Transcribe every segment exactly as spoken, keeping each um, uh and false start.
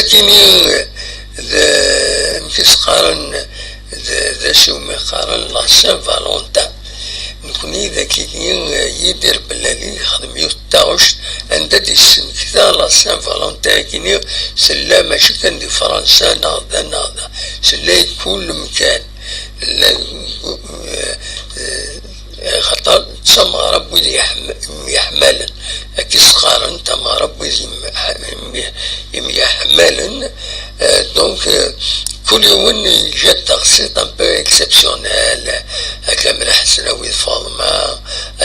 Kini d, amek i s-qqaren, d, d acu umi qqaren la Saint-Valentin. Nekni d akini, Yidir Bellali yexdem yiwet n taɣect anda d-yessenkta la Saint-Valentin akini, sella mačči kan di Fransa neɣ da neɣ da, sella i kul mkan. Llan, eh, eh, axaṭer d tameɣra n wid yeḥm-, yemyeḥmalen. Akka i s-qqaren, tameɣra n wid yemyeḥ-, yemyeḥ-, yemyeḥmalen. Euh, donc, euh, kul yiwen yeǧǧa-d taɣsit un peu exceptionnelle, akka am Lḥasen Awid Faḍma,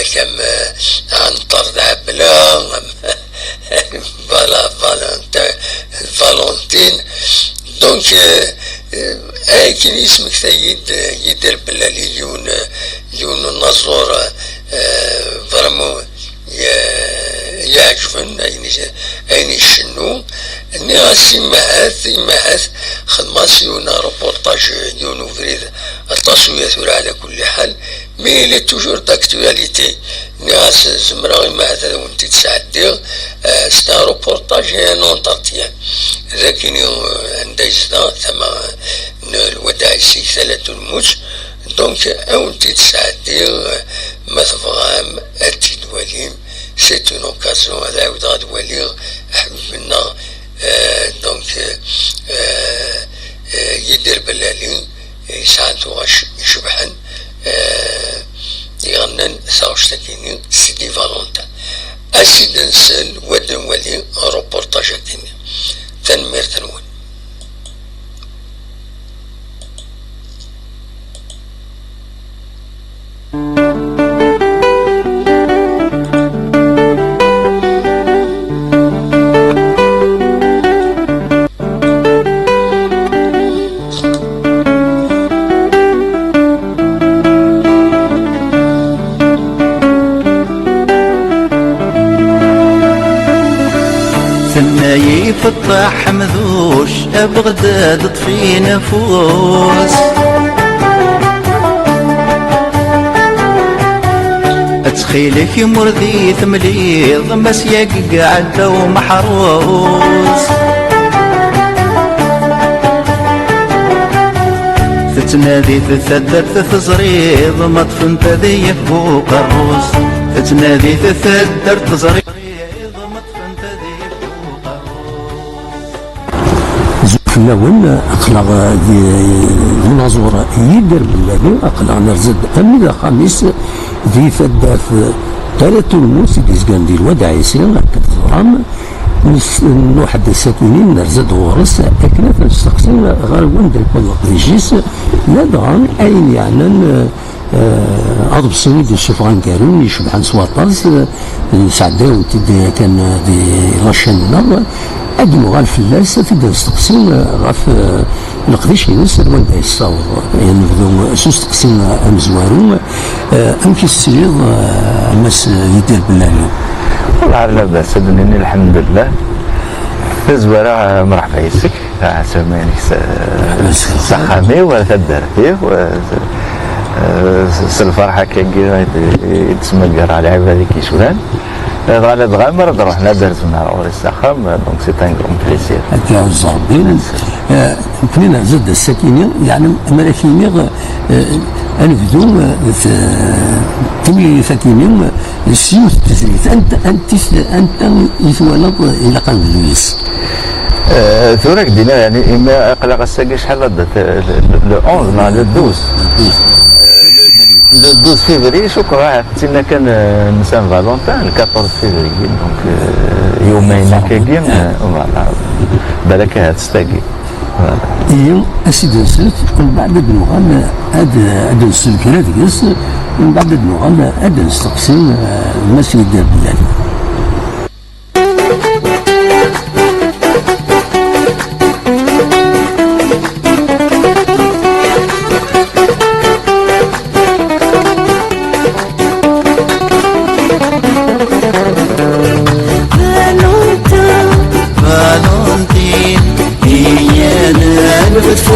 akka am, euh, Ɛenṭer d Ɛebla, am, voilà, Valentin, Valentine. Donc, euh, euh, akken yesmekta-yi-d, euh, Yidir Bellali, yiwen, euh, yiwen n unaẓur, euh, vraiment, y-, yeɛǧben ayen i-, ayen icennu. Nniɣ-as, imahat, imahat, xedmeɣ-as yiwen reportage, yiwen ubrid, aṭas uya tura, ɛla kulli ḥal, mais il est toujours d'actualité. Nniɣ-as, zemreɣ imahat ad awen-t-id-sɛeddiɣ, euh, c'est un reportage et un entretien. D akini, euh, anda yezdeɣ, tama n Lwad Ɛisi, Talat Ulmus. Donc, ad awen-t-id-sɛeddiɣ, ma tebɣam ad t-id-twalim. C'est une occasion, ad ɛawdeɣ ad waliɣ aḥbib-nneɣ, euh, donc, euh, euh, Yidir Bellali, yesɛan tuɣac icebḥen, euh, iɣennan taɣect-agi-nni, Sidi Valentin. As-id nsel, wad nwali reportage-agi-nni. Tanemmirt-nwen. Tenna-yi Feṭṭa Ḥemduc, a Beɣdad ṭṭef-in afus. Ttxil-k, imur di temliḍ, Mass Yagg Ɛedda Umeḥrus. Tettnadi taddart teẓriḍ, ma ṭṭfent ad yif uqerrus. Tettnadi taddart teẓriḍ, ma ṭṭfent ad yif uqerrus. Zuɣ fell-awen, aql-aɣ di, di unaẓur Yidir Bellali, aql-aɣ nerza-d armi d axxam-is di taddart Talat Ulmus i d-yezgan di Lwad Ɛisi, akken teẓram. Nus-, nruḥ-d sakkin, nerza-d ɣur-s akken ad t-nesteqsi ɣer wanda yewweḍ leqdic-is, ladɣa ayen yeɛnan, eh, aḍebsi i d-yessufeɣ aneggaru yecebḥen s waṭas, eh, nesɛedday-awent-id kan di la chaîne-nneɣ, ad d-nuɣal fell-as, ad t-id-nesteqsi, eh, ɣef, eh, leqdic-ines, ar wanda yessaweḍ. Eh, nebdu s usteqsi amezwaru, eh, amek i tettiliḍ, eh, a Mass Yidir Bellali? Wellah ar labas, ad d-nini lḥemdullah. Tazwara, eh, mreḥba yes-k. Ɛasam-inek s, s axxam-iw, ar taddart-iw, s, s lferḥ akkagi i d-, i d-smagreɣ lɛibad i k-yecban. Dɣa ladɣa mi ara d-ruḥen ad d-rzunen ar ɣur-i s axxam, donc c'est un grand plaisir. Ad k-iɛuzz Rebbi. Eh, nekkni nerza-d ass-akini, yeɛni, mi ara k-iniɣ, eh, ad nebdu, eh, d timlilit-akini, s yiwet n tezlit. Anta, anta i s-, anta i twalaḍ ilaq ad nebdu yis? Euh, tura k-d-iniɣ, yani, imi aql-aɣ ass-agi acḥal la date, le, le, le onze neɣ le douze. Le douze février, cukkeɣ ahat d tinna kan, euh, n Saint Valentin, le quatorze février, donc, euh, yumayen akkagi, euh, voilà. Balak ahat s tagi. Voilà. Ihi, a sidi nslet, mbeɛd ad nuɣal ad, ad nsel kra deg-s, mbeɛd ad nuɣal ad nesteqsi, euh, Mass Yidir Bellali. Valentin, Valentin, iyyan ad nfet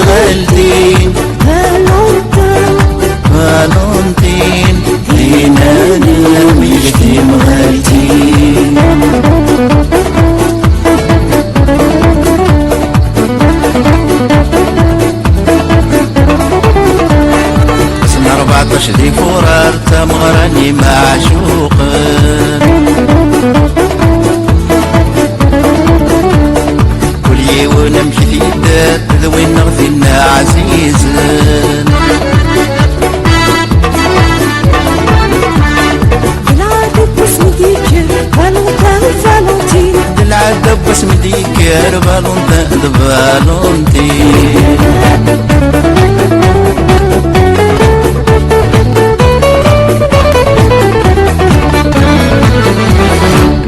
ɣaldin. Valentin, Valentin, inan amek timɣalt. Di furar d tameɣra n imeɛcuqen. Kul yiwen amek t-idda d win neɣ tin ɛzizen. D lɛadab wasmi d-yekker Valentin, Valentin. D lɛadab wasmi d-yekker Valentin d Valentin.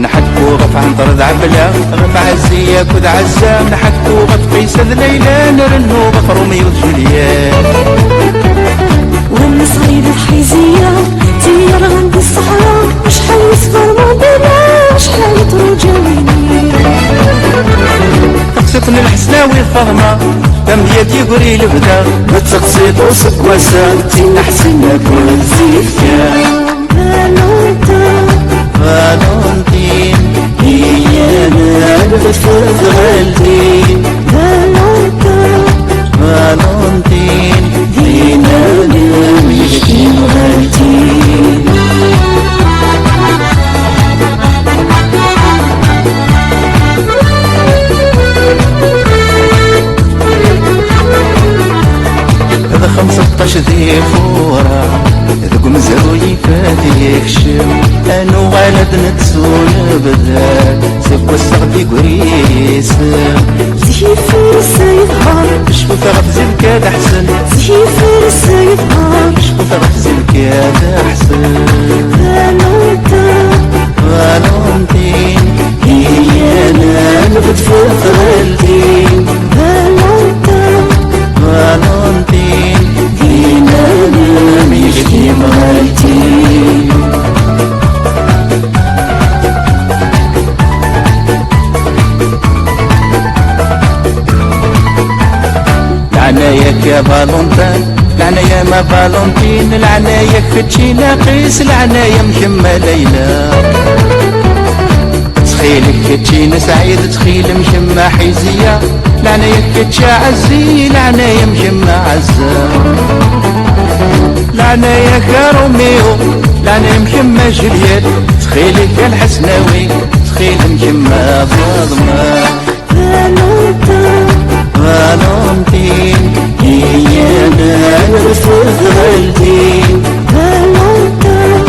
Nḥekku ɣef Ɛenṭer d Ɛebla, ɣef Ɛezzi akked Ɛezza, nḥekku ɣef Qisa d Layla, nrennu ɣef Romeo d Juliet. Win nesɣi d Ḥiziya, tiyerɣan di ṣṣeḥra, acḥal yesfer Mandela, acḥal truǧa wini. Taqsiṭ n Lḥesnawi d Faḍma, tamedyazt yegri lebda. D taqsiṭ useggas-a, d tin Ḥsen akked Zifka. Valentin, Valentin, iyya ad neffer tɣaltin. Valentin, Valentin, dinna nemyek timɣaltin. D xemseṭṭac di fuṛa, deg umezruy ifat yekcem. Ad nuɣal ad nettu lebda, seg wassaɣ d igris. Zik ifres ay ḍher. Cfut ɣef Zilka d Ḥsen. Zik ifres ay ḍher. Cfut ɣef Zilka d Ḥsen. Valentin, Valentin, iyya ad neffer tɣaltin. Valentin, Valentin, dinna nemyek timɣaltin. Leɛnaya-k a Valentin, leɛnaya-m a Valentin, leɛnaya-k keččini a Qis, leɛnaya-m kemm a Layla. Ttxil-k keččini a Saɛid, ttxil-m kemm a Ḥiziya, leɛnaya-k kečč a Ɛezzi, leɛnaya-m kemm a Ɛezza. Leɛnaya-k a Romeo, leɛnaya-m kemm a Juliet, ttxil-k a Lḥesnawi, ttxil-m kemm a Faḍma. Valentin, Valentin, iyya ad neffer tɣaltin. Valentin,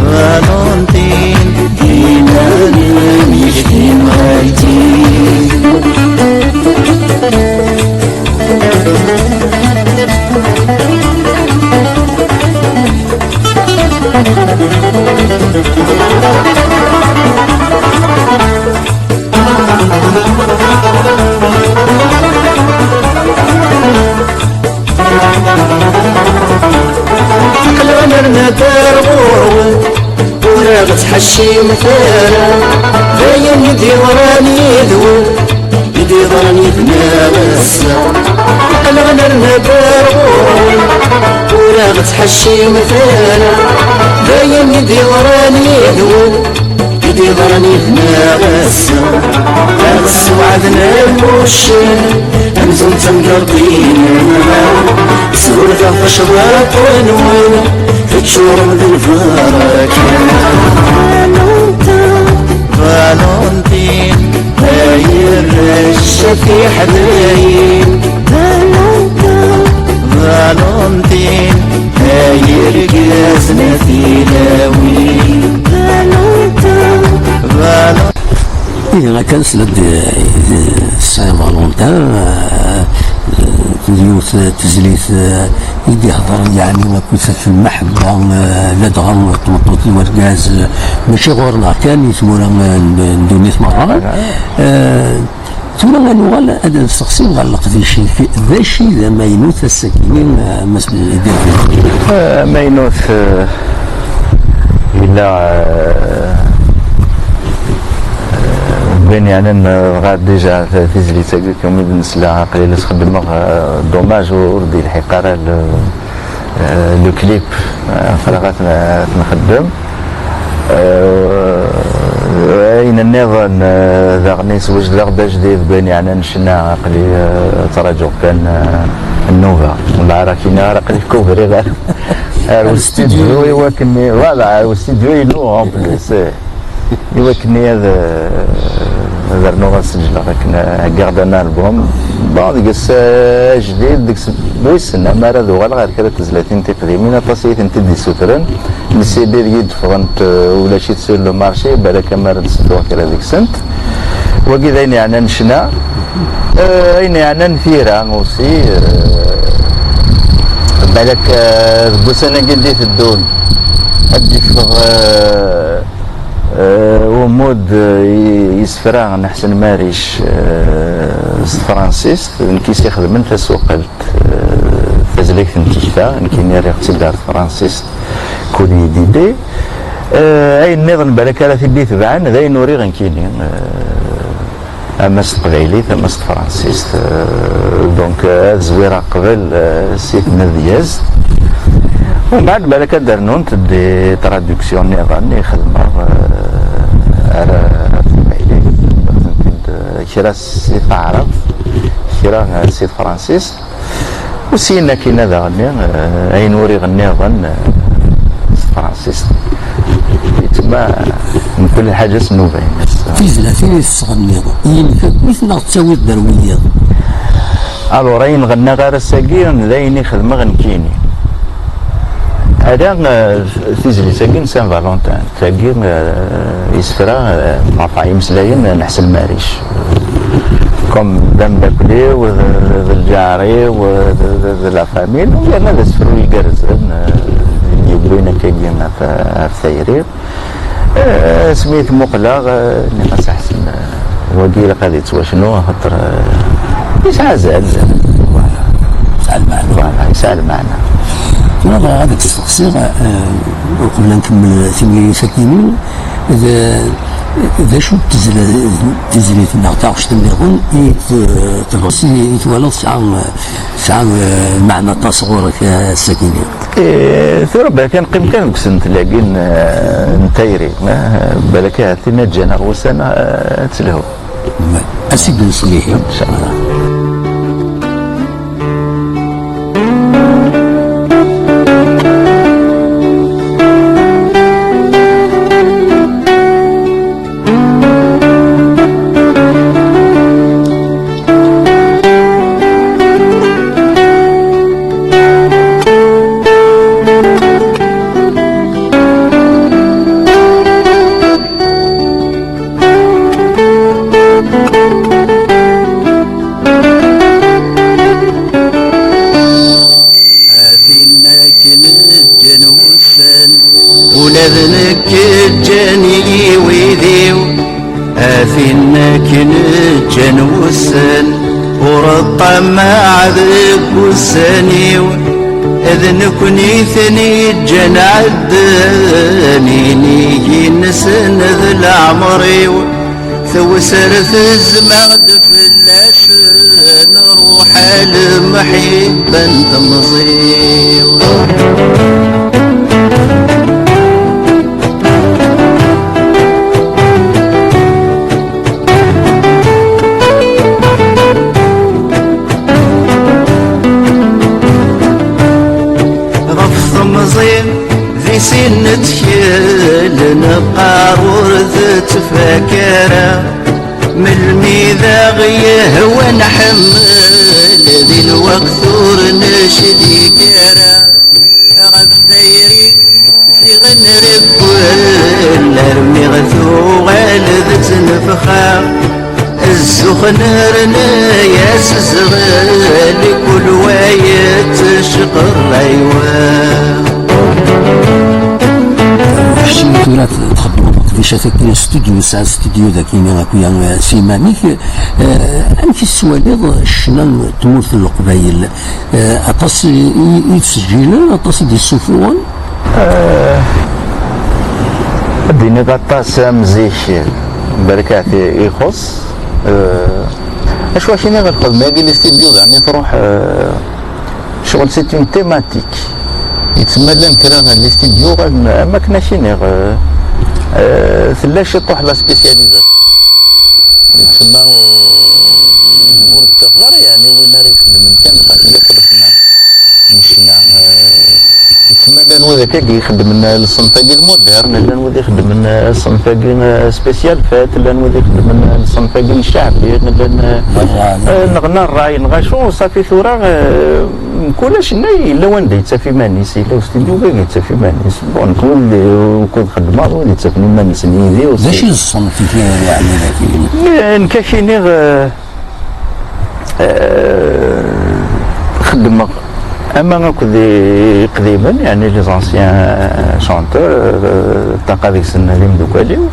Valentin, dinna nemyek timɣaltin. Aql-aɣ nerna-d ar ɣur-wen, ur aɣ-ttḥeccimet ara, d ayen i d-yeḍran yid-wen, i d-yeḍran yid-neɣ ass-a. Aql-aɣ nerna-d ar ɣur-wen, ur aɣ-ttḥeccimet ara, d ayen i d-yeḍran yid-wen, i d-yeḍran yid-neɣ ass-a. Ad ssewɛden am uccen, amzun d tamgerḍt-inem. Sburteɣ tacḍaṭ-nwen, teččurem d lbaraka. Valentin, Valentin, ay arrac a tiḥdayin. Valentin, Valentin, ay irgazen a tilawin. Valentin, Valentin. Ihi akka nesla-d, eh, Saint Valentin, eh, eh, yiwet tezlit, eh, i d-ihedren, yeɛni, akked lmeḥebba, eh, ladɣa tmeṭṭut d urgaz, eh, mačči ɣur-neɣ kan, i tmura, eh, n, n ddunit merra. Eh, tura ad nuɣal ad nseqsi ɣer leqdic-ik, d acu i d amaynut ass-agi, eh, Mass Idil? Eh, amaynut, eh, yella, eh, Ben yeɛnan, eh, dɣa déjà t-, tizlit-agi, comme i d-nesla, aql-i la s-xeddmeɣ, eh, dommage ur, ur d-yelḥiq ara le, eh, le clip, eh, ffreɣ ad t-, ad t-nxeddem. Eh, ayen nniḍen, eh, daɣen i swejdeɣ-d ajdid, Ben yeɛnan ccna, aql-i, eh, ttraǧuɣ kan, eh, Nnuba, wala ara k-iniɣ, ara aql-ik ur briɣ ara. Ar ustidyu i wakken, voilà, ar ustidyu-inu, en plus, eh. I wakken ad, eh, ad rnuɣ ad sejleɣ akken heggaɣ-d un album. Bon, deg-s, eh, ajdid, deg-s, wissen, amar ad uɣaleɣ ar kra n tezlatin tiqdimin, aṭas i tent-id-issutren. Lsidi deg i d-ffɣent, eh, ulac-itt sur le marché, balak amar ad d-ssedduɣ kra deg-sent. Wagi d ayen yeɛnan ccna. Eh, ayen yeɛnan tira aussi, eh, balak, eh, deg ussan-agi d-iteddun ad d-iffeɣ, eh, eh, umud, eh, i, isefra n Ḥsen Maric, eh, s tefransist, d nekk i s-ixedmen tasuqelt, eh, tazlagt n tikta, nekkini rriɣ-tt-id ar tefransist, Collier d'idées. Eh, ayen nniḍen balak ara t-id-itebɛen, d ayen uriɣ nekkini, eh, ama s teqbaylit, ama s tefransist. Eh, donc, eh, ad zwireɣ qbel, eh, si tnedyazt. Umbeɛd, balak ad d-rnunt di traduction nniḍen i xedmeɣ, eh, ar, ar teqbaylit. Tent-id, eh, kra si taɛrabt, kra, eh, si tefransist. Usiyen akkin ad aɣ-nni, eh, ayen uriɣ nniḍen, eh, s tefransist. Yettma mkul ḥaǧa s nnuba-ines. Tizlatin i tesɣenniḍ, yinek akk-it neɣ tettawiḍ-d ar wiyiḍ? Alors, ayen ɣennaɣ ar ass-agi, d ayen i xedmeɣ nekkini. Ala, eh, tizlit-agi n Saint Valentin. Tagi, eh, isefra, eh, ɣef imeslayen n Ḥsen Maric. Comme d ameddakel-iw, d, d, d lǧar-iw, d, d, d la famille, yerna d asefru igerrzen, eh, yewwin akkagi ɣef, ɣef tayri. Eh, asmi i t-muqleɣ, eh, nniɣ-as a Ḥsen, eh, Wagi ilaq ad yettwacnu, axaṭer, eh, yesɛa azal. Voilà. Yesɛa lmeɛna. Voilà, yesɛa lmeɛna. Tura bɣiɣ ad k-steqsiɣ, eh, uqbel ad nkemmel timlilit-agi-inu, d, d acu n tezla-, tizlit neɣ taɣect nniḍen i t-, tebɣes i, i twalaḍ tesɛa, tesɛa, eh, lmeɛna aṭas ɣur-k, eh, ass-agi-nni? Eh, tura bɣiɣ kan qqim kan deg usentel-agi n, eh, n tayri. Eh, balak ahat tin ad ǧǧan ɣer wussan, eh, ad telhu. Ass i d-neslihi. Inchallah. A tin akken ǧǧan wussan, ula d nekk ǧǧan-iyi wid-iw. A tin akken ǧǧan wussan, ur ṭṭamaɛ deg wussan-iw. D nekkni i ten-iǧǧan ɛeddan, inig-nsen d leɛmer-iw. Tewser tezma-d fell-asen, ruḥ a lemḥibba n temẓi-w. Ɣef temẓi di sin nettkel, neqqar ur d-tfak ara. Melmi d aɣ-yehwa nḥemmel, di lweqt ur neclig ara. Ɣef tayri ziɣ nreggel, armi ɣ-tuɣal d ttnefxa. Zzux nerna-yas zɣel, i kul wa yettecqer aywa. Keččini tura txeddmeḍ leqdicat-agi n studio, tesɛiḍ studio dagi akya, eh, s yiman-ik. Eh, amek i tettwaliḍ ccna n tmurt n Leqbayel? Eh, aṭas i, i, i d-sǧilen, aṭas i d-issufuɣen? Eh, ad d-tiniḍ aṭas am zik, berkat i, ixuṣ. Eh, acu akini ɣer lxedma-agi n studio, daɣen i truḥ, eh, Ccɣel, c'est une thématique. Yettmallan kra n les studios, am, am akken ad k-iniɣ, euh, euh, tella ciṭuḥ la spécialisation. Yettsemma, euh, ur tettafeḍ ara, yeɛni, win ara ixeddmen kan, yak lexna. n ccna. Eh, kma llan wid akka i ixeddmen, eh, ṣṣenf-agi d moderne, llan wid ixeddmen, eh, ṣṣenf-agi, eh, spécial fête, llan wid ixeddmen, eh, ṣṣenf-agi n cceɛbi, llan, eh, eh, neɣ n ṛṛay, neɣ acu, ṣafi tura, eh, mkul acennay yella wanda yettaf iman-is, yella ustidyu deg yettaf iman-is. Bon, nekk ur d-, ur xeddmeɣ, wid yettafen iman-nsen yid-i, d acu i d ṣṣenf-ik, yeɛni, daki? Eh, nekk ad k-iniɣ, eh, Eh, xeddmeɣ ama akked iqdimen, yeɛni les anciens chanteurs, eh, ṭṭaqa deg-sen d imeddukal-iw.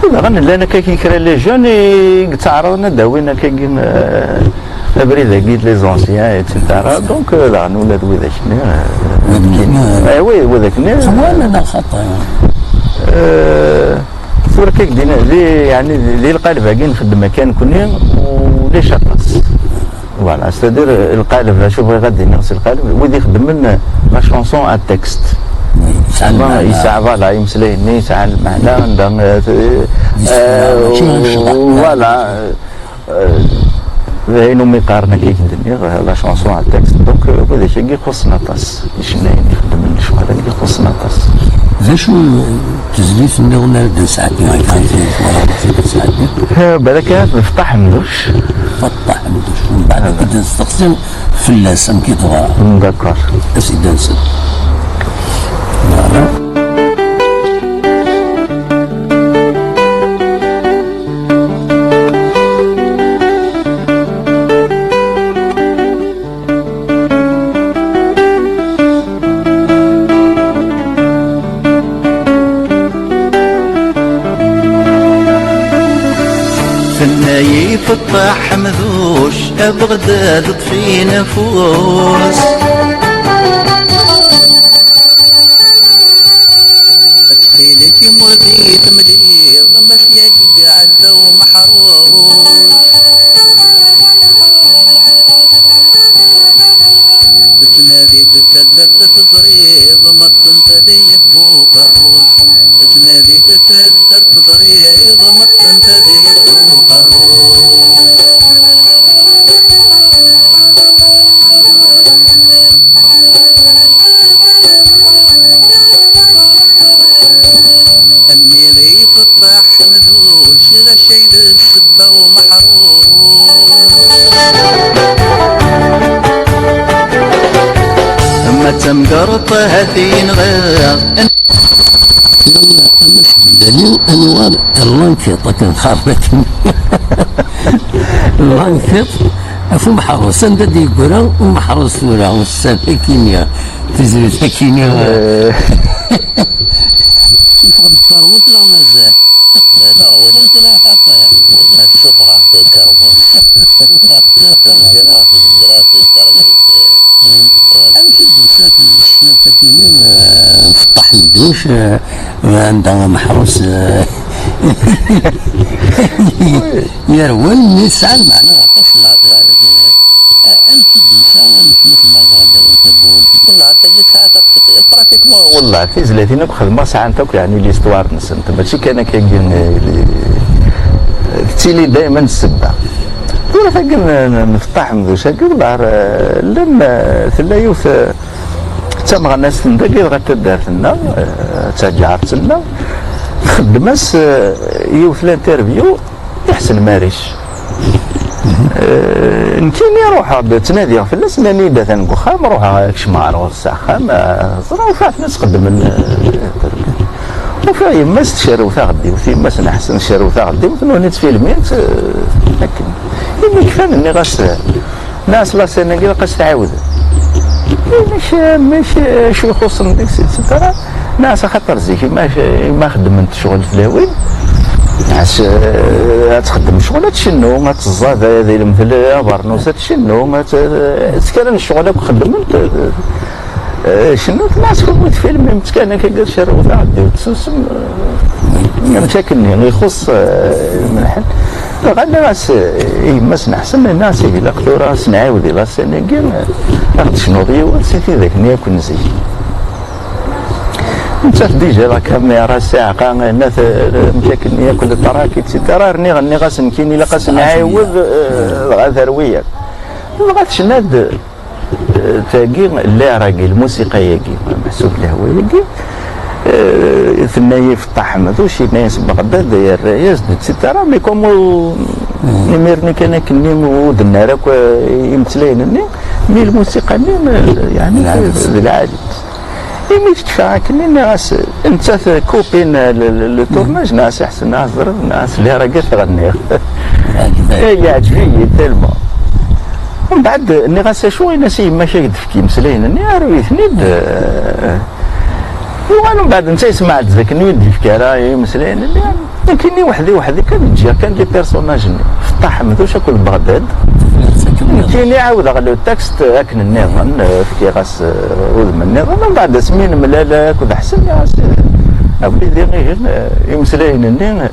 U daɣen llan akka kra les jeunes i yettɛaraḍen ad d-awin akkagi, eh, abrid-agi d les anciens, et cetera. Donc, eh, daɣen ula d widak-nni, eh, eh, wi-, widak-nni, eh, neɣ xaṭi. Eh, Tura akka k-d-iniɣ, di, yeɛni, di, di lqaleb-agi nxeddem akka nekni, ulac aṭas. Voilà, c'est-à-dire, lqaleb, acu bɣiɣ ad d-iniɣ s lqaleb, wid ixeddmen la chanson à texte. Oui, yesɛa lmeɛna. Yesɛa, voilà, imeslayen-nni yesɛan lmeɛna, anda, euh, euh, mačči am ccḍeḥ. Voilà, euh, Euh, d ayen umi qqaren akka i k-d-nniɣ, la chanson à texte. Donc, euh, widak-agi xuṣṣen aṭas. Icennayen ixeddmen lecɣal-agi xuṣṣen aṭas. D acu, euh, tezlit nniḍen ara d-nesɛeddi, akka i tezlit wala ad d-nesɛeddi? Euh, balak ad Feṭṭa Ḥemduc. Feṭṭa Ḥemduc. Mbeɛd ad d-nesteqsi fell-as amek i teḍra. D'accord. As-d-nsen. Voilà. Tenna-yi Feṭṭa Ḥemduc, abeɣdad ṭṭfin afus. Ttxil-k, imur di temliḍ, ma s-yagi iɛedda umeḥrus. Tettnadi taddart teẓriḍ, ma ṭṭsent ad iyi-tbu uqerru-s. Tettnadi taddart teẓriḍ, ma ṭṭsent ad iyi-tbu uqerru-s. Nniɣ i Feṭṭa Ḥemduc, d acu ay d ssebba umeḥrus? Ma d tamgerḍt ahat yenɣa. Dani, ad nuɣal ɣer l'enquête, akken qqaren akken. L'enquête ɣef umeḥrus, anda d-yeggra umeḥrus tura, ussan akini, tizlit akini. Eh. Yeffeɣ-d termut neɣ mazal? La, la, win ma ssufɣeɣ takermut. Nezger-aɣ, nezger-aɣ takermut. Amek i d-tusa tmesliwt-agi-nni, eh, Feṭṭa Ḥemduc, eh, anda ameḥrus, eh, yerwel, mi yesɛa lmeɛna aṭas n, eh, amek i d-tusa, amek ma tebɣiḍ ad d-tawiḍ tawwurt? Wellah, tagi tesɛa taqsiṭ, pratiquement, wellah, tizlatin akk xedmeɣ sɛant akk, yeɛni, l'histoire-nsent, mačči kan akkagi, eh, tettili daymen ssebba. Tura tagi n, n, n Feṭṭa Ḥemduc-agi, wellah, eh, llan, eh, tella yiwet, eh, d tameɣnast n dagi dɣa n taddart-nneɣ, eh, d taǧaret-nneɣ. Txeddem-as, eh, yiwet l'interview i Ḥsen Maric. Eh, nekkini ruḥeɣ-d ttnadiɣ fell-as, nnan-iyi-d atan deg uxxam, ruḥeɣ kecmeɣ ɣer ɣur-s s axxam, eh, ẓriɣ ufiɣ-ten ad sqeddmen, eh, interview. Ufiɣ yemma-s tcerrew taɣeddiwt, yemma-s n Ḥsen tcerrew taɣeddiwt, nuni ttfilmin-tt, eh, akken. Imi kfan, nniɣ-as, Nniɣ-as la scène-agi ilaq ad s-tɛiwdem. Amek, amek, acu ixuṣṣen deg-s, et cetera. Nniɣ-as axaṭer zik, ma, ma xeddment ccɣel tlawin, nniɣ-as, eh, ad txeddem ccɣel, ad tcennu, ad teẓẓad, ad ilmtel abernus, ad tcennu, ad t-, eh, s kra n ccɣel akk xeddment, eh, Eh, cennu, tnaɣ s kunwi tfilmim-tt kan akka, tcerrew taɣeddiwt, tsusem, eh, amek akken-nni, ixuṣ, eh, lmelḥan. Dɣa nniɣ-as, eh, i yemma-s n Ḥsen, nniɣ-as, ihi, ilaq tura ad s-nɛiwed i la scène-agi, eh, ad ɣ-d-tecnuḍ yiwet si tidak-nni akk n zik. Nettat déjà la caméra, ssiɛqa, nna-, eh, amek akken-nni akk le track, et cetera. Rniɣ, nniɣ-as nekkini ilaq ad s-nɛiwed, eh, dɣa terwi-yak. Dɣa tecna-d, Tagi, lliɣ-agi, lmusiqa-yagi, meḥsub lehwa-yagi, eh, tenna-yi Feṭṭa Ḥmed, uci yenna-yas Beɣdad, yerra-yas-d, et cetera. Mais comme ur, imir-nni kan akken-nni ur d-nerra akk, eh, imeslayen-nni, mi lmusiqa-nni, eh, yeɛni, d lɛali. Imi tekfa akken, nniɣ-as, nettat, eh, coupé le, le, le tournage, nniɣ-as, Iḥsen, ah, teẓriḍ, nniɣ-as, lliɣ-agi tɣenniɣ. Eh, yeɛǧeb-iyi tellement. Mbeɛd nniɣ-as, acu? Ini-as, i yemma-k ad k-d-tefk imeslayen-nni, aru-iten-id. Eh, yuɣal mbeɛd netta yesmeɛd dakken ur yi-d-yefki ara imeslayen-nni. Nekkini weḥdi, weḥdi kan, ǧǧiɣ kan les personnages-nni. Feṭṭa Ḥmed uc akked Beɣdad. Nekkini ɛawdeɣ le texte akken nniḍen, eh, fkiɣ-as, eh, udem nniḍen. Mbeɛd asmi nemlal akked Ḥsen, nniɣ-as, eh, a wlidi, ihi, eh, imeslayen-nni,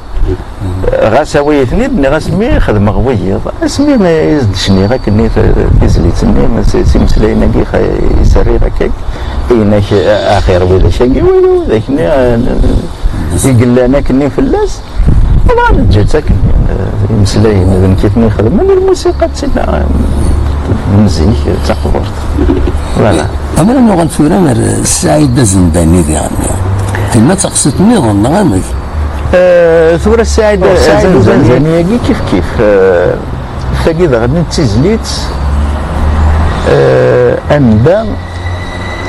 ɣas awi-yi-ten-id, nniɣ-as mi xedmeɣ wiyiḍ. Asmi i s-d-cniɣ akken i t-, tizlit-nni, s, s imeslayen-agi xa-, i s-rriɣ akka, inek, axir widak-agi, wala widak-nni, eh, i yellan akken i fell-as. Wala neǧǧa-tt akken, eh, imeslayen d nekk i ten-ixedmen, lmusiqa d tinna, eh, n zik, d taqburt. Voilà. Amar ad nuɣal tura ar Saɛid Azendani diɣen. Tinna d taqsiṭ nniḍen, neɣ amek? Eh, tura Saɛid, Saɛid Azenzani-agi kif kif. Eh, tagi daɣen d tizlit, eh, anda,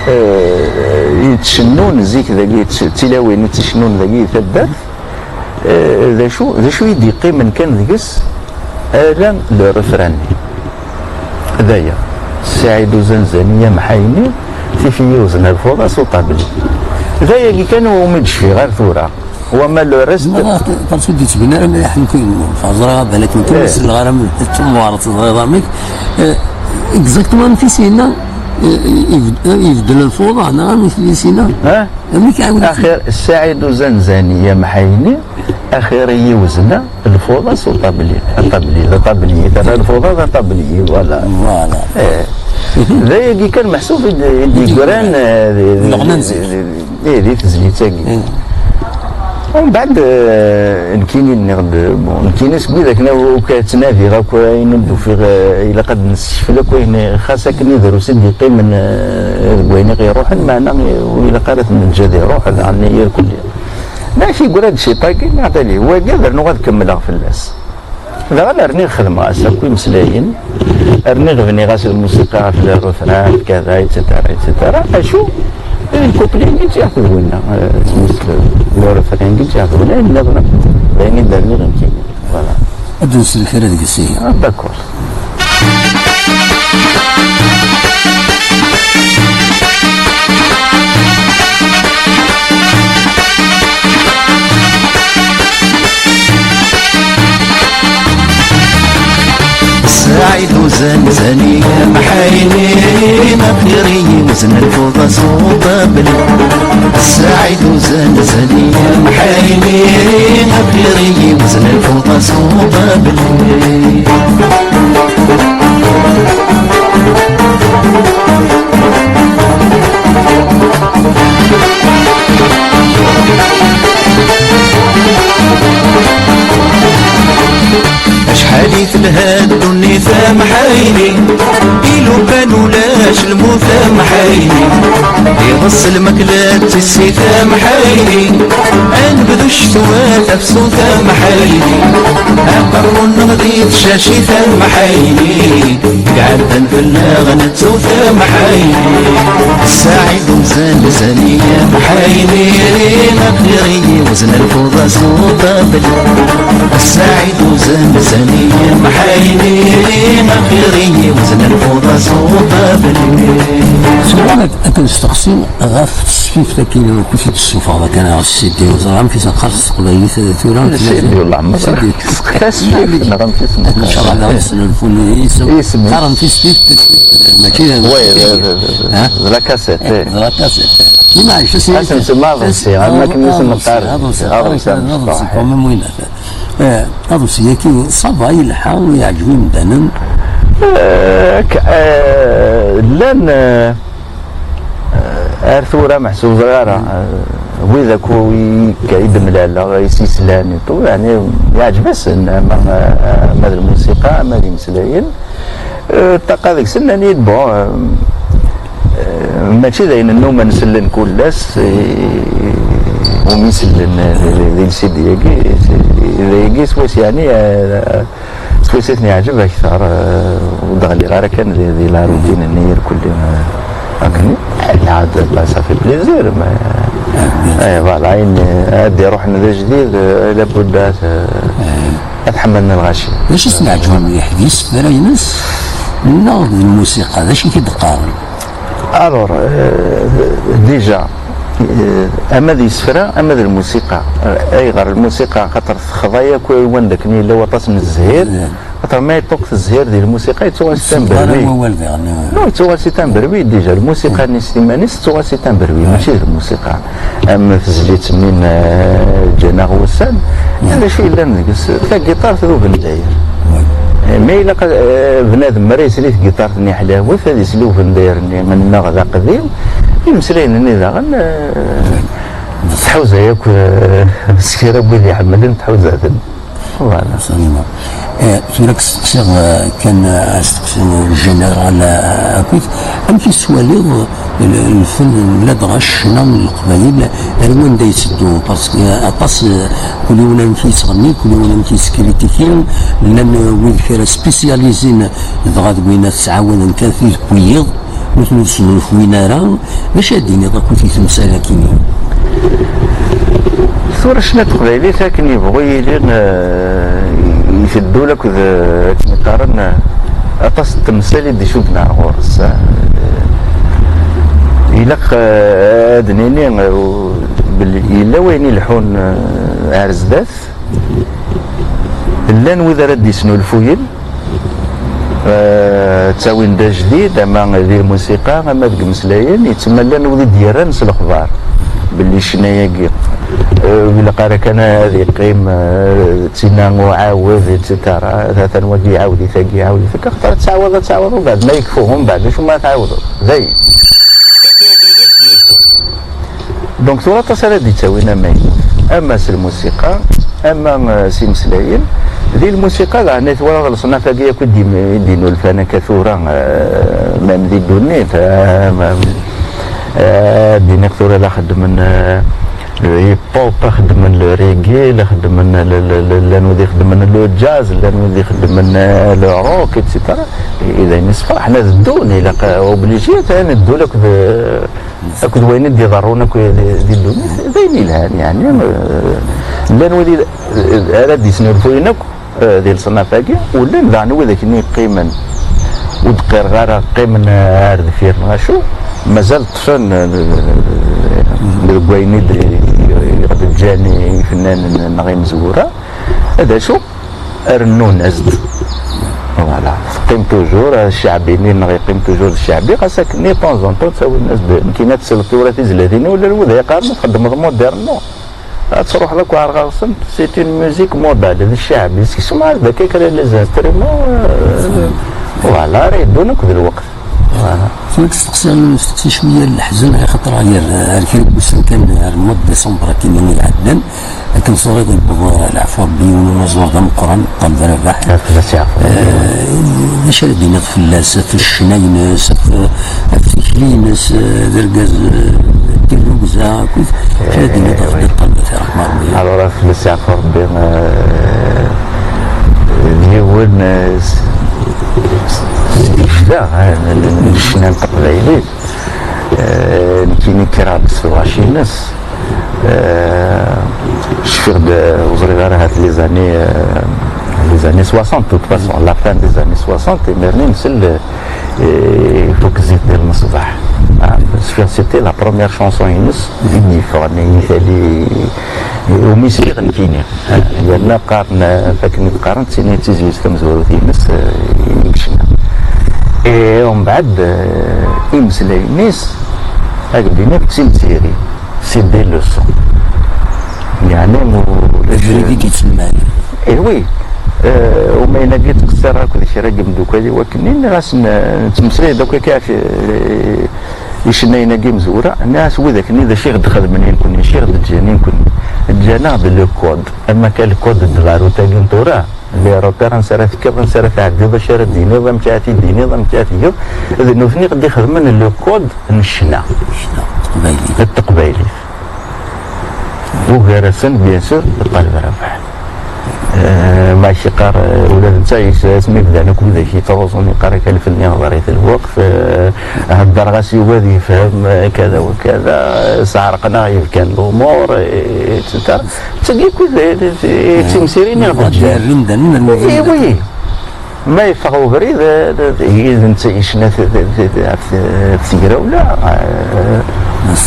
eh, yettcennun zik dagi, t-, tilawin i ttcennun dagi i taddart. Eh, d acu, d acu i d-yeqqimen kan deg-s, ala le refrain-nni. D aya. Saɛid Uzanzani amḥayni, tif-iyi uzna lfuḍa s uṭabli. D ayagi kan umi d-cfiɣ ar tura. Wama le reste. Parce que d-yettbin ara mliḥ, nekk ẓriɣ, balak nekk ur selleɣ ara, d tamwaṛt, teẓriḍ amek. Eh, exactement amek i s-yenna, eh, ibed-, eh, ibeddel lfuḍa, neɣ amek i s-yenna? Amek iɛawed? Axir, Saɛid Uzanzani amḥayni, axir i yiwezna lfuḍa s uṭabli. Aṭabli, d aṭabli, terra lfuḍa d aṭabli, voilà. Voilà. Eh. D ayagi kan meḥsub i d-, i d-yeggran, eh, di, di, di, di, di, di tezlit-agi. Umbeɛd, eh, nekkini nniɣ-d, bon, nekkini seg widak n-, akk ttnadiɣ akk ayen ur d-ufiɣ, eh, ilaq ad nessekfel akk ayen, xas akken i drus i d-yeqqimen, eh, deg wayen i ɣ-iruḥen, meɛna, eh, ur ilaq ara ad t-neǧǧ ad iruḥ, daɣen irkelli. Neɣ yeggra-d ciṭ-agi, neɣ tali, wagi ad rnuɣ ad kemmleɣ fell-as. Daɣen rniɣ xedmeɣ-as akk imeslayen, rniɣ bniɣ-as lmusiqa ɣef le refrain, kada, et cetera, et cetera. Acu? Lkupli-nni ǧǧiɣ-t d winna, eh, tmut le refrain-nni ǧǧiɣ-t d winna, ayen nniḍen d ayen i d-rniɣ nekkini. Voilà. Ad d-nsel kra deg-s, ihi. Ah, d'accord. Saɛid Uzanzani amḥayni, akhiri yewzen lfuḍa s uṭabli. Saɛid Uzanzani amḥayni, akhiri yewzen lfuḍa s uṭabli. Acḥal i telha ddunit a Mḥayni, i lukan ulac lmut a Mḥayni, iḍes lmakla d tissit a Mḥayni, anebdu ccetwa tafsut a Mḥayni, aqerru-nneɣ di tcacit a Mḥayni. Iɛeddan fell-aɣ nettu tamḥayni. Saɛid Uzanzani amḥayni, akhiri yewzen lfuḍa s uṭabli. Saɛid Uzanzani amḥayni, akhiri yewzen lfuḍa s uṭabli. Tura ad, ad nesteqsi ɣef tesfift-agi-inu i t-id-tessufɣeḍ akka ɣer C D, ur ẓriɣ amek i s-neqqar s teqbaylit tura. C D, wallah, ma ẓriɣ. Tasfift, neɣ amek i s-neqqar? Ncallah daɣ yesnulfun isem. Isem. Qqaren tisfift, mačči d... Oui, d, d, d, d la cassette, eh. D la cassette. Ad s-nsemmi aḍebsi, am wakken i s-neqqar. Aḍebsi, aḍebsi, aḍebsi, aḍebsi, quand même, oui, la. Eh, aḍebsi-agi, ça va, yelḥa, yeɛǧeb imdanen. Eh, k-, eh, llan, eh, Eh, ar tura meḥsub ẓriɣ ara, eh, wid akk i, i d-mlaleɣ, i s-yeslan i ṭul, yeɛni, yeɛǧeb-asen, ama, ama d lmusiqa, ama d imeslayen. Eh, ṭṭaqa deg-sen, nnan-iyi-d, bon, eh, Mačči d ayen nnumen sellen kul ass, i, umi sellen di, di, di lsidi-agi, dayagi swayes, yeɛni, eh, swayes i ten-yeɛǧeb akteṛ, eh, ur d-ɣliɣ ara kan di, di la routine-nni irkelli, eh, akken, eh, lɛad, bah, ça fait plaisir, mais, eh, voilà, ayen, eh, ad d-iruḥen d ajdid, eh, labudda ad, eh, ad ḥemmlen lɣaci. D acu i sen-iɛeǧben, leḥbis, tefra-ines, neɣ d lmusiqa? D acu i k-id-qqaren? Alors, euh, déjà, euh, ama d isefra, ama d lmusiqa. Euh, ayɣer lmusiqa? Xaṭer texḍa yakk i wanda akken yella waṭas n zzhir. Xaṭer ma yeṭṭuk zzhir di lmusiqa, yettuɣal c'est un bruit. Non, yettuɣal c'est un bruit déjà. Lmusiqa-nni s timan-is, yettuɣal c'est un bruit, mačči d lmusiqa. Am tezlit-nni n, eh, ǧǧan-aɣ wussan, d acu yellan deg-s? Tagiṭart d ubendayer. Eh, ma ilaq, eh, bnadem mi ara yesli tagiṭart-nni ḥlawet, ad yesli ubendayer-nni menneɣ d aqdim, imeslayen-nni daɣen, eh, tḥuza yakk, eh, s kra n wid iḥemmlen, tḥuza-ten. Voilà. Absolument. Eh, tura ad k-steqsiɣ, eh, kan, eh, asteqsi général, eh, akkit, amek i tettwaliḍ, eh, l-, lfen, ladɣa ccna n Leqbayel ar wanda yetteddu? Parce que, eh, aṭas, eh, kul yiwen amek yettɣenni, kul yiwen amek yettkritikin, llan, eh, wid kra spécialisés dɣa deg wayen ad ttɛawaden kan tid n wiyiḍ, nutni ur snulfuyen ara. D acu ad d-tiniḍ akkit i temsal-agi-nni? Tura ccna n teqbaylit akken yebɣu yili, eh, iteddu akked, eh, akken qqaren, eh, aṭas n temsal i d-icudden ar ɣur-s, eh. Ilaq, eh, ad nini, eh, belli yella wayen ileḥḥun, eh, ar zdat. Llan wid ara d-isnulfuyen, eh, ttawin-d ajdid, ama di lmusiqa, ama deg imeslayen, yettma llan wid i d-yerran s lexbar belli ccna-agi, eh, ur ilaq ara kan ad yeqqim, eh, d tinna uɛawed, et cetera. Atan wagi iɛawed-it, agi iɛawed-it, akka axaṭer ad tɛawdeḍ, ad tɛawdeḍ, umbeɛd ma yekfu, umbeɛd acu ma tɛawdeḍ? Dayen. Donc tura aṭas ara d-ittawin amaynut, ama s lmusiqa, ama, eh, s imeslayen. Di lmusiqa daɣen i twalaḍ leṣnaf-agi akk i d-im-, i d-inulfan akka tura, eh, même di ddunit, eh, ma-, eh, ad d-iniɣ tura la xeddmen, eh, le hip-hop, xeddmen le reggae, la xeddmen le, le, le, llan wid ixeddmen le jazz, llan wid ixeddmen, eh, le rock, et cetera. I d ayen yessefraḥen ad ddun, ilaq, eh, obligé ad ddun akked, eh, akked wayen i d-iḍerrun akk di, di ddunit, d ayen yelhan, yeɛni, eh, llan wid i, eh, ara d-isnulfuyen akk, eh, di leṣnaf-agi, u llan daɣen widak-nni yeqqimen, ur d-qqireɣ ara, qqimen, eh, ar deffir neɣ acu, mazal ṭṭfen, eh, deg wayen i d-, i ɣ-d-ǧǧan ifennanen neɣ imezwura, d acu? Rennun-as-d. Voilà. Teqqim toujours, eh, cceɛbi-nni neɣ yeqqim toujours d cceɛbi, xas akken, de temps en temps, ttawin-as-d. Nekkini ad tesleḍ tura tizlatin-iw, llan wid yeqqaren ma txeddmeḍ moderne, non. Ad truḥeḍ akk ar ɣer-sent, c'est une musique modale, d cceɛbi. Sekcem-as-d akka kra n les instruments, eh, voilà, ara yeddun akk d lweqt. Voilà. Tura steqsi, steqsi cwiya n leḥzen, axaṭer ar, ar kra n wussan kan, ar le mois de décembre akken i iɛeddan, akken ẓriɣ yewweḍ, eh, leɛfu Rebbi, yiwen unaẓur d ameqqran, Ṭṭaleb Rabaḥ. Ad fell-as yeɛfu. Eh, d acu ara d-tiniḍ fell-as, ɣef ccna-ines, ɣef, ɣef tikli-ines, eh, d argaz, eh, d tirrugza, akkit, d acu ara d-tiniḍ ɣef Ṭṭaleb Rabaḥ? Alors, ad fell-as yeɛfu Rebbi, eh, d yiwen, eh, s-, s-, s-, s-, icda, eh, n, n, n ccna n teqbaylit. Eh, nekkini kkreɣ-d s tɣaci-ines. Eh, cfiɣ-d, eh, ur ẓriɣ ara, ahat les années, eh, les années soixante, de toute façon, la fin des années soixante, imir-nni nsell, eh, i Tufzit di Lmeṣbaḥ. Ah, cfiɣ c'était la première chanson-ines i d-yeffɣen i yitali, eh, umi sliɣ nekkini. Yerna qqaren, eh, akken i d-qqaren, d tin i d tizlit tamezwarut-ines, eh, i yecna. Et umbeɛd, eh, imeslayen-is, ad ak-d-iniɣ, d timsirin, c'est des leçons. Yeɛni, mu-, abrid i d-yettsemman. Eh oui. Eh, umayen-agi ttqeṣṣireɣ akked kra n yimeddukal-iw akken, nniɣ-asen, eh, nettmeslay-d akk akka ɣef, eh, icennayen-agi imezwura, nniɣ-as, widak-nni d acu i ɣ-d-xedmen i nekkni, acu i ɣ-d-ǧǧan i nekkni? Ǧǧan-aɣ-d le code. Ama kan le code de la route-agi n tura, Les repères, ansa ara tekkiḍ, ansa ara tɛeddiḍ, acu ara d-tiniḍ, amek ara t-id-tiniḍ, amek ara tgeḍ. D nutni i ɣ-d-ixedmen le code n ccna. Ccna, teqbaylit. D teqbaylit. Ugar-asen, bien sûr, d Ṭaleb Rabaḥ. Eh, ma k-yeqqar, eh, ula d netta, yes-, asmi bdan akk widak yettruẓun, yeqqar-ak alef-nni ɣer-i lweqt, eh, heddreɣ-as yugi ad yefhem, eh, kada wa kada, eh, sɛerqen-aɣ yibkan lumuṛ, eh, et cetera. D tagi akk i d, d, d, d timsirin i ɣ-d-ǧǧan. Eh, oui. Ma yeffeɣ ubrid, eh, d, d, d, d netta yecna t-, t-, t-, ɣef t-, ɣef tegrawla, eh,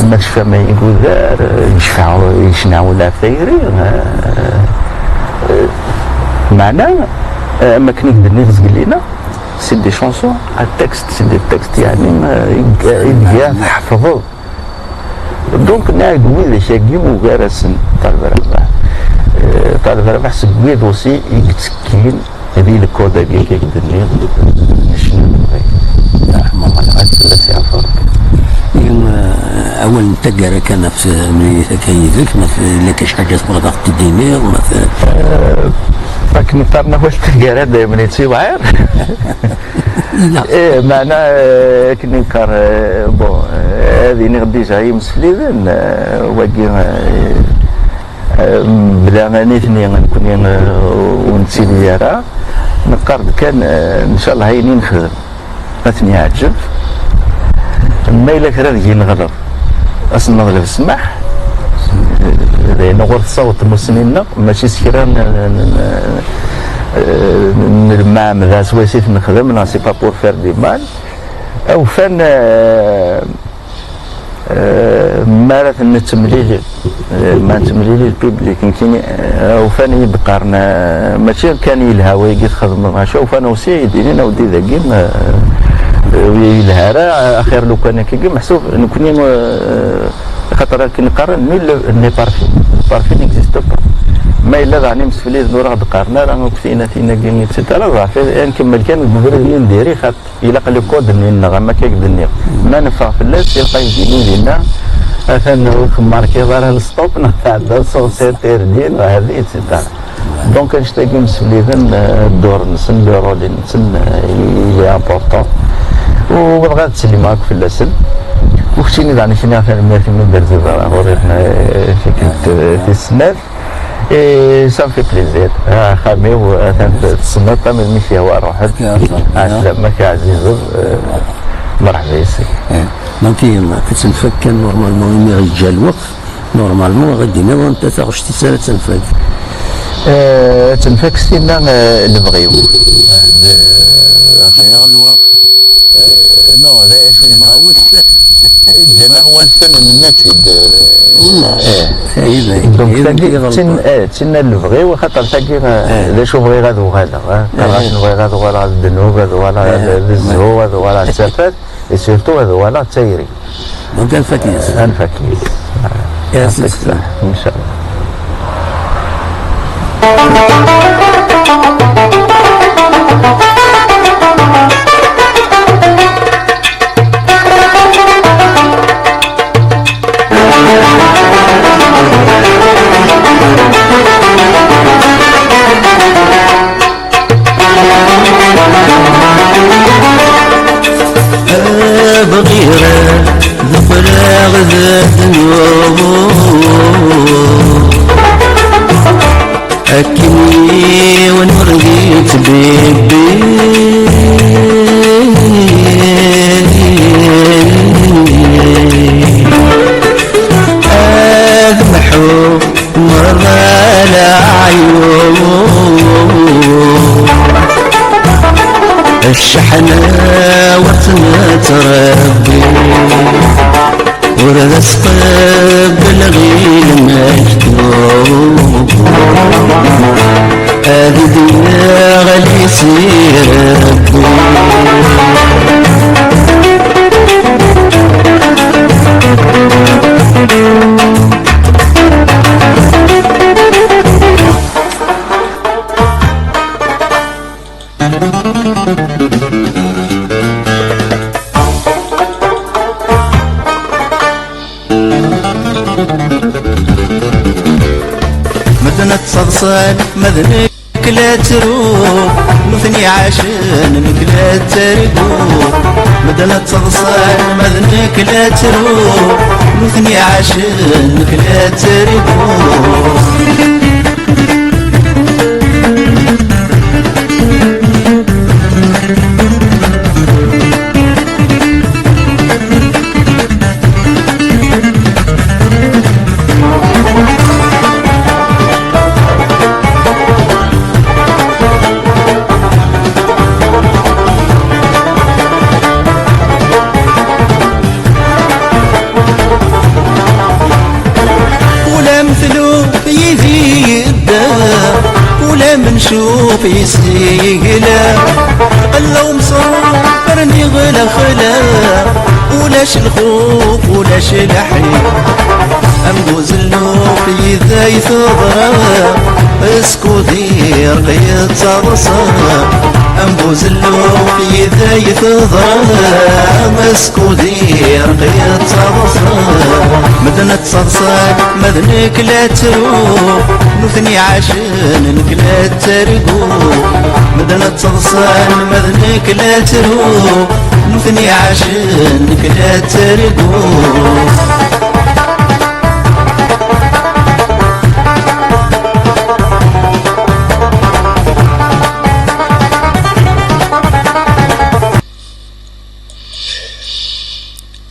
ma tecfam ay igudar, eh, yecfa, yecna ula ɣef tayri, eh, eh, meɛna, eh, am akken i k-d-nniɣ zgelli-nneɣ, c'est des chansons à texte, c'est des textes, yeɛni, eh, i, i d-, tḥefḍeḍ. Donc, nniɣ-ak widak-agi ugar-asen Ṭaleb Rabaḥ. Eh, Ṭaleb Rabaḥ seg wid aussi i yettekkin di le code-agi i k-d-nniɣ, n ccna n Leqbayel. Ṛeḥma Ṛebbi, ad fell-as yeɛfu Ṛebbi. Ihi, eh, awal n taggara kan ɣef temlilit akka yid-k, ma t-, illa kan ḥaǧa tebɣiḍ ad ɣ-t-id-tiniḍ, ma t-, Eh, akken i qqaren awal n taggara daymen yettiwɛir. Ih, meɛna, eh, akken i neqqar, eh, bon, eh, ad iniɣ déjà i yimsefliden, eh, wagi, eh, eh, mebla nitni, nekni, eh, ur nettili ara, neqqar-d kan, eh, ncallah ayen i nexdem ad ten-yeɛǧeb. Ma yella kra deg-i neɣleḍ, ad s-neḍleb ssmaḥ. D ayen uɣur tessaweḍ tmussni-nneɣ, mačči s kra n, n, n, n lmeɛmeda swayes i t-nexdem, neɣ c'est pas pour faire du mal. Awfan, eh, eh, mi ara t-nettemlili, eh, ma nettemlili le public, nekkini, eh, awfan i yi-d-qqaren, eh, mačči kan yelha wayagi txedmeḍ, acu awfan aussi i d-inin awdi dagi, eh, eh, ur yelha ara, axir lukan akkagi, meḥsub nekkni, eh, Axaṭer akken qqaren, nul le, n'est parfait. Le parfait n'existe pas. Ma yella daɣen imsefliden ur aɣ-d-qqaren ara akk tiynatin-agi, et cetera, ḍeɛf, ad nkemmel kan deg ubrid-nni n diri, xaṭer ilaq le code-nni-nneɣ, am akka i k-d-nniɣ. Ma neffeɣ fell-as, ilaq ad yili dinna, atan ur temmarkiḍ ara le stop, neɣ tɛeddaḍ sur interdit, neɣ hadi, et cetera. Donc, annect-agi imsefliden, eh, ddur-nsen, le rôle-nsen, eh, il est important. U bɣiɣ ad ttsellimeɣ akk fell-asen. U keččini daɣen, kniɣ tanemmirt imi d-terziḍ ɣur-i, eh, tikkelt, eh, tis snat. Et ça me fait plaisir. Ah, axxam-iw, atan tessneḍ-t, am mi k-yehwa ruḥ-d. Ɛeslama-k, ɛzizeḍ, eh, merḥba yes-k. Eh, donc, ad tt-nfak kan normalement imi ɣ-yeǧǧa lweqt. Normalement, ad d-tiniḍ anta taɣect-is ara tenfak. Eh, ad tenfak s tinna, eh, lebɣi-w. Xayr lweqt. Eh, non, d acu i nɣawes. Ǧǧan-aɣ wanfen, nenna-tt-id. Eh. Donc, tagi d tin, eh, d tinna n lebɣi-w, axaṭer tagi, eh, d acu bɣiɣ ad uɣaleɣ, eh. Qqareɣ-asen bɣiɣ ad uɣaleɣ d ddnub, ad uɣaleɣ d, d zzhu, ad uɣaleɣ d tafat. Et surtout ad uɣaleɣ d tayri. Donc, ad nfak yes. Ad nfak yes. Yes, yes. Inchallah. Bɣiɣ ad qqleɣ d ddnub, akken yiwen ur d-yettbibbi. Ad mḥuɣ merra leɛyub, cceḥna ur tt-nettrebbi, ur d as-qebbleɣ i lmektub, ad d-yeɣli si Rebbi. Medden ad ttseḍsan, ma d nekk la ttru, nutni ɛacen, nekk la ttargu. Medden ad ttaḍsan, ma d nekk la ttru, nutni ɛacen, nekk la ttargu. Ula m tlub yid-i yedda, ula m ncuf yis-i yegla. Qella umṣar rniɣ lexla, ulac lxuf, ulac lḥif. Am buzelluf yid-ay teḍra, skud irq yettaḍsa. Am buzelluf yid-ay teḍra, skud irq yettaḍsa. Medden ad ttaḍsan, ma d nekk la ttru, nutni ɛacen, nekk la ttargu. Medden ad ttaḍsan, ma d nekk la ttru, nutni ɛacen, nekk la ttargu.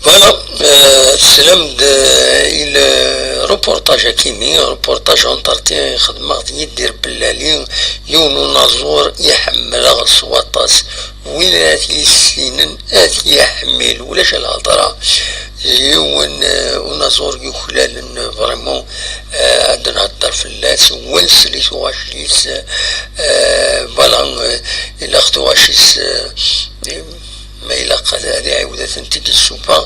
Voilà, euh, teslam-d, euh, i le reportage akimi, reportage entretien xedmeɣ d Yidir Bellali, yiwen unaẓur i ḥemmleɣ s waṭas. Win ara t-yessinen, ad t-yeḥmil, ulac lhedra. Yiwen, euh, unaẓur yuklalen, vraiment, euh, ad nhedder fell-as, wal sli tuɣac-is, euh, voilà, euh, ilaq tuɣac-is, euh, ma ilaq ad, ad iɛiwed ad tent-id-issufeɣ.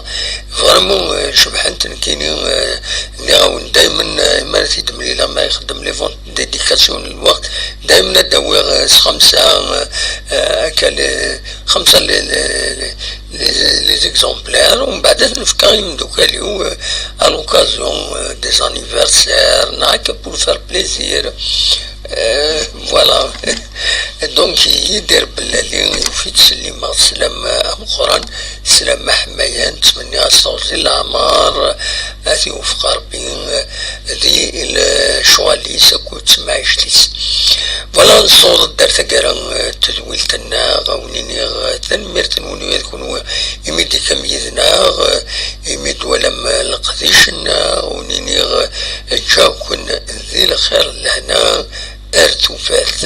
Vraiment, euh, cebḥent nekkini, euh, nniɣ-awen daymen, euh, mi ara t-id-mlileɣ, ma ixeddem les ventes dédication n lweqt, daymen ad d-awiɣ, euh, s xemsa, euh, euh, akka, les, xemsa les, les, les, les exemplaires, u mbeɛd ad t-nefk i yimeddukal-iw, euh, à l'occasion, euh, des anniversaires, neɣ akka pour faire plaisir. Euh, voilà. Donc, Yidir Bellali, yufi-d s limaɣ, slam ameqqran, slam aḥmayan, ttmenniɣ-as teɣzi n leɛmer, ad t-iwefq Rebbi di lecɣal-is akked temɛict-is. Voilà, nessaweḍ-d ar taggara, eh, n tedwilt-nneɣ, a wen-iniɣ, eh, tanemmirt-nwen i kenwi imi d-ikam yid-neɣ, eh, imi d-twalam, eh, leqdic-nneɣ, a wen-iniɣ, eh, ǧǧaw-ken di lxir d lehna ar tufat.